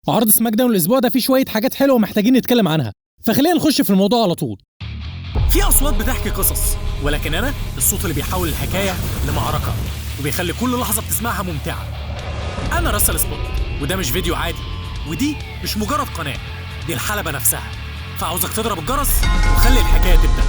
عرض SmackDown الاسبوع ده فيه شوية حاجات حلوة محتاجين نتكلم عنها، فخلينا نخش في الموضوع على طول. في اصوات بتحكي قصص، ولكن انا الصوت اللي بيحول الحكاية لمعركه وبيخلي كل لحظة بتسمعها ممتعة. انا راسل سبوت، وده مش فيديو عادي، ودي مش مجرد قناة، دي الحلبة نفسها. فعاوزك تضرب الجرس وخلي الحكاية تبدا.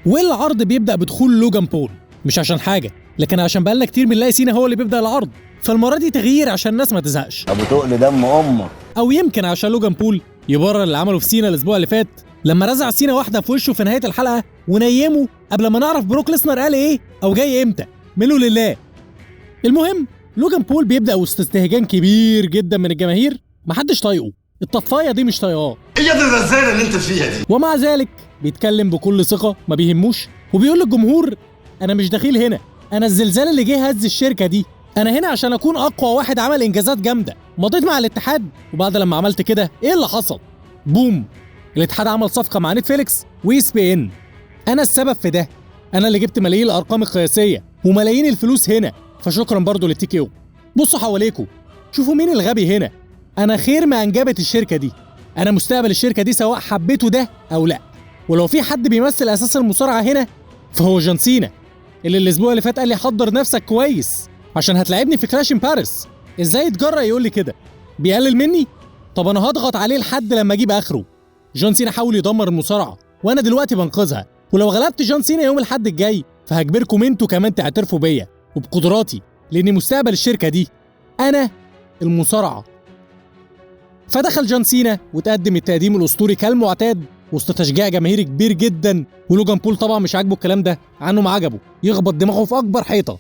والعرض بيبدا بدخول لوجان بول، مش عشان حاجة، لكن عشان بقالنا كتير بنلاقي سينا هو اللي بيبدا العرض، فالمره دي تغيير عشان الناس ما تزهقش. ابو تقل دم امك. او يمكن عشان لوجان بول يبرر اللي عمله في سينا الاسبوع اللي فات لما رزع سينا واحدة في وشه في نهاية الحلقة ونيمه قبل ما نعرف بروك ليسنر قال ايه او جاي امتى. منه لله. المهم لوجان بول بيبدا وسط استهجان كبير جدا من الجماهير، محدش طايقة، الطفايه دي مش طايقاه. ايه يا ابن الرزاله اللي انت فيها دي؟ ومع ذلك بيتكلم بكل ثقة ما بيهموش، وبيقول للجمهور انا مش دخيل هنا، انا الزلزال اللي جه هز الشركة دي، انا هنا عشان اكون اقوى واحد عمل انجازات جامدة. مضيت مع الاتحاد، وبعد لما عملت كده ايه اللي حصل؟ boom، الاتحاد عمل صفقة مع نتفليكس و ESPN. انا السبب في ده، انا اللي جبت ملايين الارقام القياسية وملايين الفلوس هنا، فشكرا برضو لل TKO. بصوا حواليكوا شوفوا مين الغبي هنا. انا خير ما انجبت الشركة دي، انا مستقبل الشركة دي سواء حبيته ده او لا. ولو في حد بيمثل اساس المصارعة هنا فهو جون سينا، اللي الاسبوع اللي فات قال لي حضر نفسك كويس عشان هتلاعبني في Clash in Paris. ازاي يتجرأ يقول لي كده؟ بيقلل مني؟ طب انا هضغط عليه لحد لما اجيب اخره. جون سينا حاول يدمر المصارعة وانا دلوقتي بنقذها، ولو غلبت جون سينا يوم الاحد الجاي فهجبركم انتوا كمان تعترفوا بيا وبقدراتي، لاني مستقبل الشركة دي، انا المصارعة. فدخل جون سينا وتقدم التقديم الاسطوري كالمعتاد وسط تشجيع جماهيري كبير جدا، ولوجان بول طبعا مش عاجبه الكلام ده، عنه ما عجبه، يخبط دماغه في اكبر حيطة.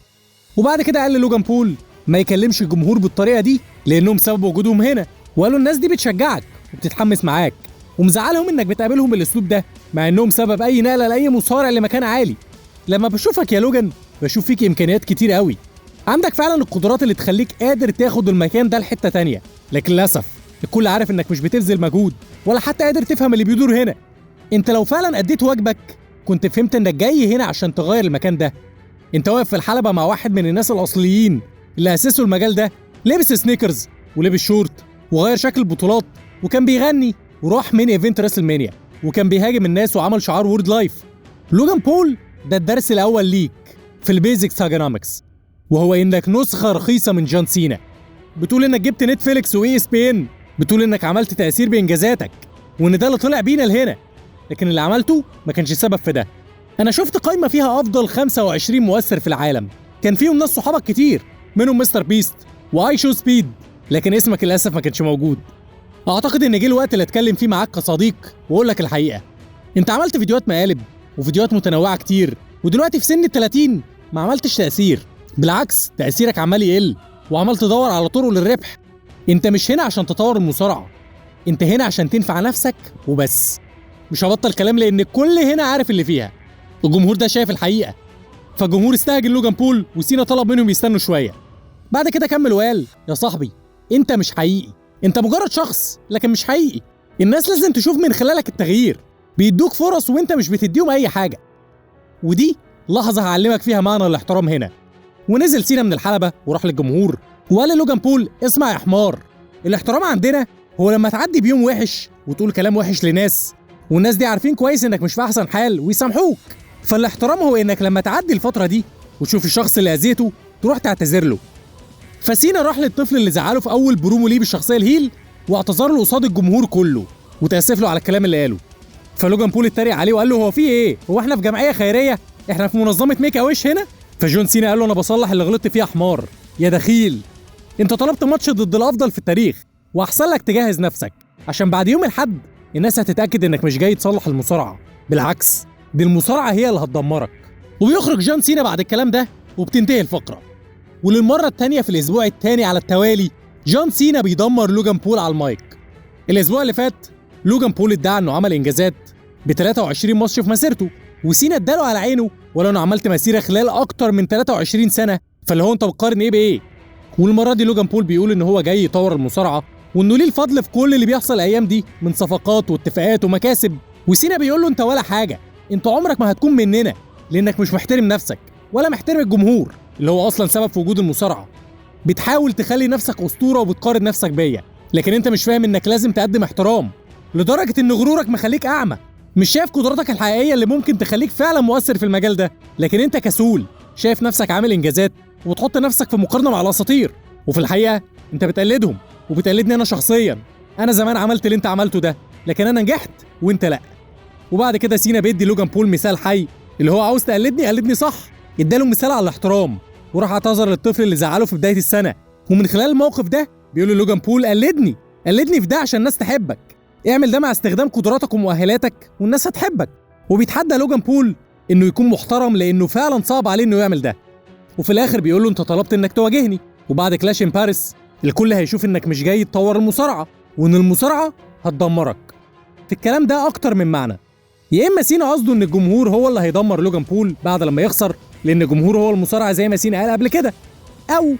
وبعد كده قال للوجان بول ما يكلمش الجمهور بالطريقة دي لانهم سبب وجودهم هنا، وقالوا الناس دي بتشجعك وبتتحمس معاك ومزعلهم انك بتقابلهم بالاسلوب ده مع انهم سبب اي نقله لاي مصارع لمكان عالي. لما بشوفك يا لوجان بشوف فيك امكانيات كتير قوي، عندك فعلا القدرات اللي تخليك قادر تاخد المكان ده لحته تانية، لكن للاسف الكل عارف انك مش بتبذل مجهود ولا حتى قادر تفهم اللي بيدور هنا. انت لو فعلا اديت واجبك كنت فهمت انك جاي هنا عشان تغير المكان ده. انت واقف في الحلبة مع واحد من الناس الاصليين اللي اسسوا المجال ده، لبس sneakers ولبس شورت وغير شكل البطولات وكان بيغني وراح main event WrestleMania وكان بيهاجم الناس وعمل شعار Word Life. لوجان بول ده الدرس الاول ليك في ال basic Thuganomics، وهو انك نسخة رخيصة من جون سينا. بتقول انك جبت نتفليكس و ESPN، بتقول انك عملت تأثير بإنجازاتك وان ده اللي طلع بينا لهنا، لكن اللي عملته ما كانش سبب في ده. انا شفت قائمة فيها افضل 25 مؤثر في العالم، كان فيهم ناس صحابك كتير، منهم مستر بيست و IShowSpeed، لكن اسمك للاسف ما كانش موجود. اعتقد ان جه الوقت اللي اتكلم فيه معاك كصديق واقول لك الحقيقة. انت عملت فيديوهات مقالب وفيديوهات متنوعة كتير، ودلوقتي في سن ال30 ما عملتش تأثير، بالعكس تأثيرك عمال يقل وعمال تدور على طرق للربح. انت مش هنا عشان تطور المصارعة، انت هنا عشان تنفع نفسك وبس. مش هبطل كلام لان الكل هنا عارف اللي فيها، الجمهور ده شايف الحقيقة. فالجمهور استهجن لوجان بول وسينا طلب منهم يستنوا شوية. بعد كده كمل وقال يا صاحبي انت مش حقيقي، انت مجرد شخص لكن مش حقيقي. الناس لازم تشوف من خلالك التغيير، بيدوك فرص وانت مش بتديهم اي حاجة، ودي لحظة هعلمك فيها معنى الاحترام هنا. ونزل سينا من الحلبة وراح للجمهور وقال للوجان بول اسمع يا حمار، الاحترام عندنا هو لما تعدي بيوم وحش وتقول كلام وحش لناس والناس دي عارفين كويس انك مش في احسن حال ويسامحوك. فالاحترام هو انك لما تعدي الفترة دي وتشوف الشخص اللي اذيته تروح تعتذر له. فسينا راح للطفل اللي زعله في اول برومو ليه بالشخصية ال heel واعتذر له قصاد الجمهور كله وتاسف له على الكلام اللي قاله. فلوجان بول اتريق عليه وقال له هو في ايه؟ هو احنا في جمعية خيرية؟ احنا في منظمة Make a Wish هنا؟ فجون سينا قال له انا بصلح اللي غلطت فيه يا حمار يا دخيل، انت طلبت ماتش ضد الافضل في التاريخ واحسن لك تجهز نفسك عشان بعد يوم الحد الناس هتتاكد انك مش جاي تصلح المصارعة، بالعكس دي المصارعة هي اللي هتدمرك. وبيخرج جون سينا بعد الكلام ده وبتنتهي الفقرة. وللمره الثانية في الاسبوع الثاني على التوالي جون سينا بيدمر لوجان بول على المايك. الاسبوع اللي فات لوجان بول ادعى انه عمل انجازات ب 23 ماتش في مسيرته، وسينا اداله على عينه ولو انا عملت مسيره خلال اكتر من 23 سنة، فاللي هو انت بتقارن ايه بايه؟ والمرة دي لوجان بول بيقول ان هو جاي يطور المصارعة وانه ليه الفضل في كل اللي بيحصل الايام دي من صفقات واتفاقات ومكاسب، وسينا بيقول له انت ولا حاجة، انت عمرك ما هتكون مننا لانك مش محترم نفسك ولا محترم الجمهور اللي هو اصلا سبب في وجود المصارعة. بتحاول تخلي نفسك اسطورة وبتقارن نفسك بيا، لكن انت مش فاهم انك لازم تقدم احترام، لدرجة ان غرورك مخليك اعمى، مش شايف قدراتك الحقيقية اللي ممكن تخليك فعلا مؤثر في المجال ده، لكن انت كسول، شايف نفسك عامل انجازات وتحط نفسك في مقارنة مع الاساطير، وفي الحقيقة انت بتقلدهم وبتقلدني انا شخصيا. انا زمان عملت اللي انت عملته ده، لكن انا نجحت وانت لا. وبعد كده سينا بيدي لوجان بول مثال حي، اللي هو عاوز تقلدني قلدني صح، اداله مثال على الاحترام، وراح اعتذر للطفل اللي زعله في بداية السنة، ومن خلال الموقف ده بيقول له لوجان بول قلدني، قلدني في ده عشان الناس تحبك، اعمل ده مع استخدام قدراتك ومؤهلاتك والناس هتحبك. وبيتحدى لوجان بول انه يكون محترم لانه فعلا صعب عليه انه يعمل ده. وفي الاخر بيقول له انت طلبت انك تواجهني، وبعد Clash in Paris الكل هيشوف انك مش جاي تطور المصارعة، وان المصارعة هتدمرك. في الكلام ده اكتر من معنى، يا اما سينا قصده ان الجمهور هو اللي هيدمر لوجان بول بعد لما يخسر، لان الجمهور هو المصارع زي ما سينا قال قبل كده، او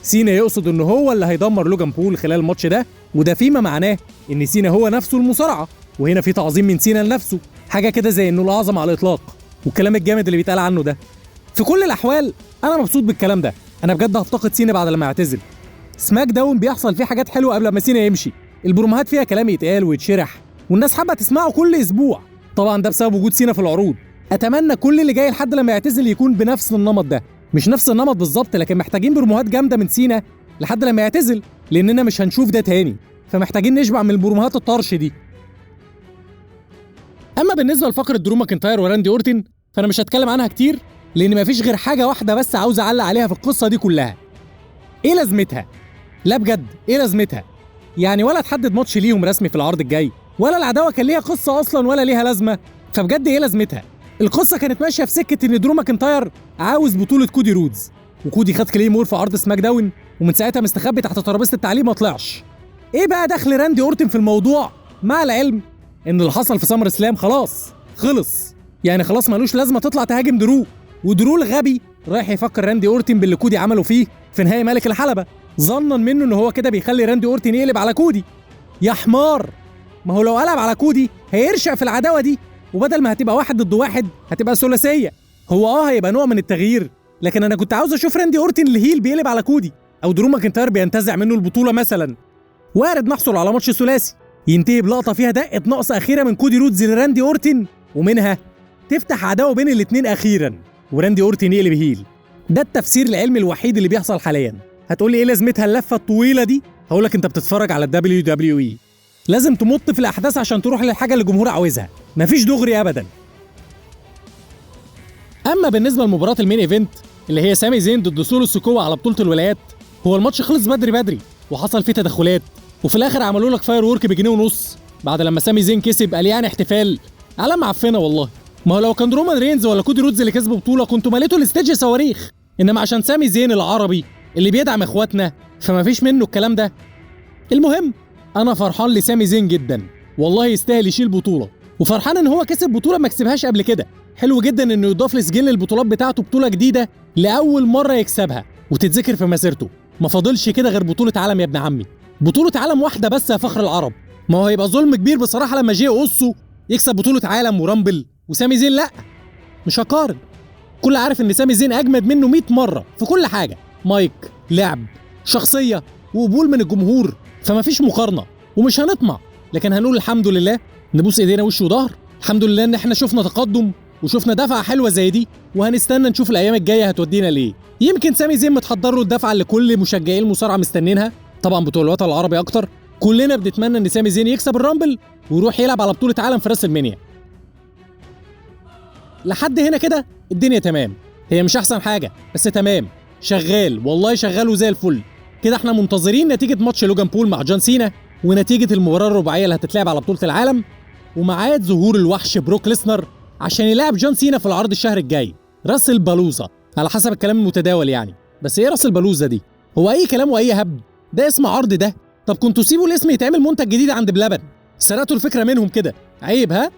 سينا يقصد ان هو اللي هيدمر لوجان بول خلال الماتش ده، وده فيما معناه ان سينا هو نفسه المصارعة، وهنا في تعظيم من سينا لنفسه، حاجة كده زي انه الاعظم على الاطلاق، والكلام الجامد اللي بيتقال عنه ده. في كل الاحوال انا مبسوط بالكلام ده، انا بجد هفتقد سينا بعد لما يعتزل. SmackDown بيحصل فيه حاجات حلوة قبل ما سينا يمشي، البروموهات فيها كلام يتقال ويتشرح، والناس حابة تسمعه كل اسبوع، طبعا ده بسبب وجود سينا في العروض. اتمنى كل اللي جاي لحد لما يعتزل يكون بنفس النمط ده، مش نفس النمط بالظبط، لكن محتاجين بروموهات جامدة من سينا لحد لما يعتزل، لاننا مش هنشوف ده تاني، فمحتاجين نشبع من البروموهات الطرش دي. اما بالنسبة لفقره درو ماكنتاير وراندي اورتن فانا مش هتكلم عنها كتير، لان مفيش غير حاجة واحدة بس عاوز اعلق عليها في القصة دي كلها. ايه لازمتها؟ لا بجد ايه لازمتها؟ يعني ولا تحدد ماتش ليهم رسمي في العرض الجاي، ولا العداوة كان ليها قصة اصلا ولا ليها لازمه، فبجد ايه لازمتها؟ القصة كانت ماشية في سكة ان درو ماكنتاير عاوز بطوله كودي رودز، وكودي خد Claymore في عرض SmackDown، ومن ساعتها مستخبي تحت ترابيزة التعليم ما طلعش. ايه بقى دخل راندي اورتن في الموضوع؟ مع العلم ان اللي حصل في SummerSlam خلاص خلص، يعني خلاص ملوش لازمه تطلع تهاجم درو، ودرو الغبي رايح يفكر راندي اورتن باللي كودي عمله فيه في نهائي ملك الحلبة، ظنا منه ان هو كده بيخلي راندي اورتن يقلب على كودي. يا حمار، ما هو لو قلب على كودي هيرشق في العداوة دي، وبدل ما هتبقى 1 ضد 1 هتبقى ثلاثية. هو هيبقى نوع من التغيير، لكن انا كنت عاوز اشوف راندي اورتن ال heel بيقلب على كودي، او درو ماكنتاير بينتزع منه البطولة مثلا. وارد نحصل على ماتش ثلاثي ينتهي بلقطة فيها دقه نقص اخيرة من كودي رودز لراندي اورتن، ومنها تفتح عداوة بين الاثنين اخيرا، وراندي اورتن يقلب heel. ده التفسير العلمي الوحيد اللي بيحصل حاليا. هتقولي ايه لازمتها اللفة الطويلة دي؟ هقولك انت بتتفرج على ال WWE، لازم تمط في الاحداث عشان تروح للحاجة اللي الجمهور عاوزها، مفيش دغري ابدا. اما بالنسبة لمباراة ال main event اللي هي سامي زين ضد سولو سيكوا على بطوله الولايات، هو الماتش خلص بدري بدري وحصل فيه تدخلات، وفي الاخر عملوا لك firework بجنيه ونص بعد لما سامي زين كسب. قال يعني احتفال على معفنه والله. ما هو لو كان رومان رينز ولا كودي رودز اللي كسبوا بطوله كنتوا مليتوا ال stage صواريخ، انما عشان سامي زين العربي اللي بيدعم اخواتنا فما فيش منه الكلام ده. المهم انا فرحان لسامي زين جدا، والله يستاهل يشيل بطوله، وفرحان ان هو كسب بطوله ما كسبهاش قبل كده. حلو جدا انه يضاف لسجل البطولات بتاعته بطوله جديدة لاول مرة يكسبها وتتذكر في مسيرته. ما فاضلش كده غير بطوله عالم يا ابن عمي، بطوله عالم واحدة بس يا فخر العرب. ما هو هيبقى ظلم كبير بصراحة لما جي اوسو يكسب بطوله عالم و Rumble وسامي زين لا. مش هقارن، كل عارف ان سامي زين اجمد منه 100 مرة في كل حاجة، مايك، لعب، شخصية، وقبول من الجمهور، فما فيش مقارنة ومش هنطمع، لكن هنقول الحمد لله، نبوس ايدينا وش وظهر، الحمد لله ان احنا شفنا تقدم وشفنا دفعه حلوة زي دي، وهنستنى نشوف الايام الجاية هتودينا ليه. يمكن سامي زين متحضر له الدفعة اللي كل مشجعي المصارعة مستنينها، طبعا بتوع الوطن العربي اكتر. كلنا بنتمنى ان سامي زين يكسب ال Rumble ويروح يلعب على بطوله عالم في WrestleMania. لحد هنا كده الدنيا تمام، هي مش احسن حاجة بس تمام، شغال والله، شغال وزي الفل كده. احنا منتظرين نتيجة ماتش لوجان بول مع جون سينا، ونتيجة المباراة الرباعية اللي هتتلعب على بطوله العالم، وميعاد ظهور الوحش بروك ليسنر عشان يلعب جون سينا في العرض الشهر الجاي WrestlePalooza على حسب الكلام المتداول يعني. بس ايه WrestlePalooza دي؟ هو اي كلام واي هبد؟ ده اسم عرض ده؟ طب كنتوا سيبوا الاسم يتعمل منتج جديد عند بلبن، سرقتوا الفكرة منهم كده، عيب ها؟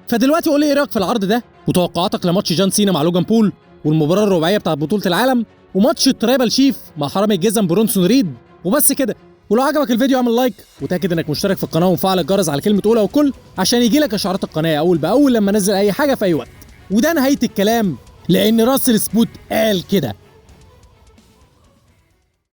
فدلوقتي قول لي ايه رايك في العرض ده وتوقعاتك لماتش جون سينا مع لوجان بول والمباراة الرباعية بتاعت بطوله العالم وماتش ال Tribal Chief مع حرامي الجزم برونسون ريد. وبس كده، ولو عجبك الفيديو اعمل like وتاكد انك مشترك في القناة ومفعل الجرس على كلمة اولى وكل عشان يجيلك اشعارات القناة اول باول لما انزل اي حاجة في اي وقت. وده نهاية الكلام، لان راسل سبوت قال كده.